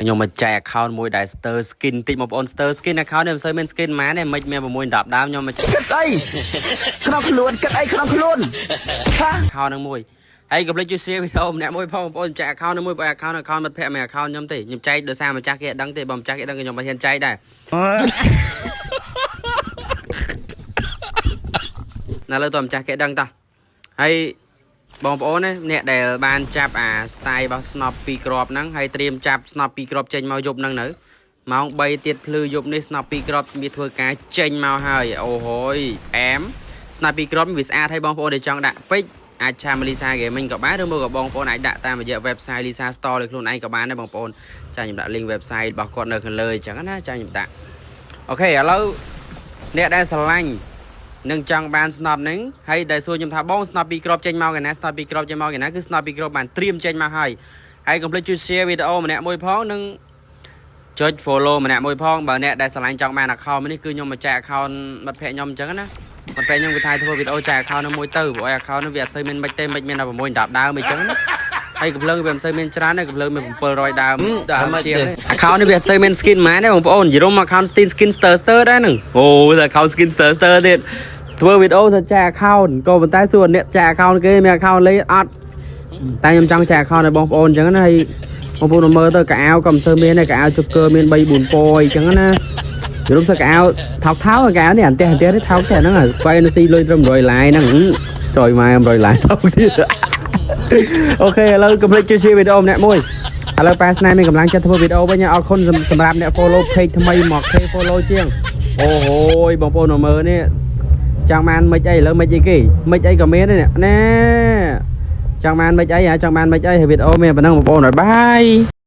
ខ្ញុំមកចែក account មួយដែល Stir Skin តិចបងប្អូន Stir Skin account នេះមិនសូវមាន skin ហ្មងទេមិនមាន6 10ដើមខ្ញុំមកចែក គិតអីក្នុងខ្លួនគិតអីក្នុងខ្លួនហា account ហ្នឹងមួយហើយកុំភ្លេចជួយ share វីដេអូម្នាក់មួយផងបងប្អូនចែក account ហ្នឹងមួយបើ account មិត្តភក្តិមិន account ខ្ញុំទេខ្ញុំចែកដោយសារម្ចាស់គេអត់ដឹងទេបើម្ចាស់គេដឹងក៏ខ្ញុំមិនហ៊ានចែកដែរណាលើតើម្ចាស់គេដឹងតោះហើយបងប្អូនណាអ្នកដែលបានចាប់អា style របស់ snob ពីរគ្រាប់ហ្នឹងហើយត្រៀមចាប់ snob ពីរគ្រាប់ចេញមកយប់ហ្នឹងនៅម៉ោង3ទៀតភ្លឺយប់នេះ snob ពីរគ្រាប់វាធ្វើការចេញមកហើយអូហូយអែម snob ពីរគ្រាប់វាស្អាតហើយបងប្អូនដែលចង់ដាក់ពេជ្រអាច chat មក Lisa Gaming ក៏បានឬមកក៏បងប្អូនអាចដាក់តាមរយៈ website Lisa Store ដោយខ្លួនឯងក៏បានដែរបងប្អូនចាខ្ញុំដាក់ link website របស់គាត់នៅខាងលើអញ្ចឹងណាចាខ្ញុំដាក់OK ឥឡូវអ្នកដែលស្រឡាញ់នឹងចង់បានស្នប់ហ្នឹងហើយដែលសួរខ្ញុំថាបងស្នប់ពីរគ្រាប់ចេញមកកណាស្នប់ពីរគ្រាប់ចេញមកកណាគឺស្នប់ពីរគ្រាប់បានត្រៀមចេញមកហើយហើយកុំភ្លេចជួយ share វីដេអូម្នាក់មួយផងនិងចុច follow ម្នាក់មួយផងបើអ្នកដែលស្រឡាញ់ចង់បាន account មួយនេះគឺខ្ញុំមកចែក account មិត្តភក្តិខ្ញុំអញ្ចឹងណាមិត្តភក្តិខ្ញុំគឺថាធ្វើវីដេអូចែក account នោះមួយទៅព្រោះឯ account នោះវាអត់សូវមានមិនទេមិនមានដល់6 10ដើមអីចឹងណាហើយកំភ្លើងវាមិនសូវមានច្រើនទេកំភ្លើងមាន700ដើមដើមជាងទេ account នេះវាអត់សូវមាន skin ហ្មងទេបងប្អូនយល់មក account skin skin stir stir ដែរហ្នឹងអូតែ account skin stir stir ទៀតធ្វើវីដេអូទៅចែក account ក៏ប៉ុន្តែសួរអ្នកចែក account គេមាន account លេអត់តែខ្ញុំចង់ចែក account ឲ្យបងប្អូនអញ្ចឹងណាហើយបងប្អូនមកមើលទៅកៅអៅក៏មិនសូវមានដែរកៅអៅជកមាន3 4ពណ៌អញ្ចឹងណាយល់ទៅកៅអៅថោកថោកកៅអៅនេះអន្ទះអន្ទះនេះថោកតែហ្នឹងស្វ័យនៅស៊ីលុយត្រឹម100ឡាយហ្នឹងចុយម៉ែ100ឡាយថោកទៀត OK ឥឡូវកុំភ្លេចជួយ share វីដេអូម្នាក់មួយឥឡូវប៉ាស្នេហ៍មានកម្លាំងចិត្តធ្វើវីដេអូវិញអរគុណសម្រាប់អ្នក follow page ថ្មីមក K follow ជាងអូហូយបងប្អូនមកមើលនេះចង់បានមិនអីឥឡូវមិនអីគេមិនអីក៏មានដែរនេះណែចង់បានមិនអីហ่าចង់បានមិនអីហើយវីដេអូមានប៉ុណ្ណឹងបងប្អូន bye.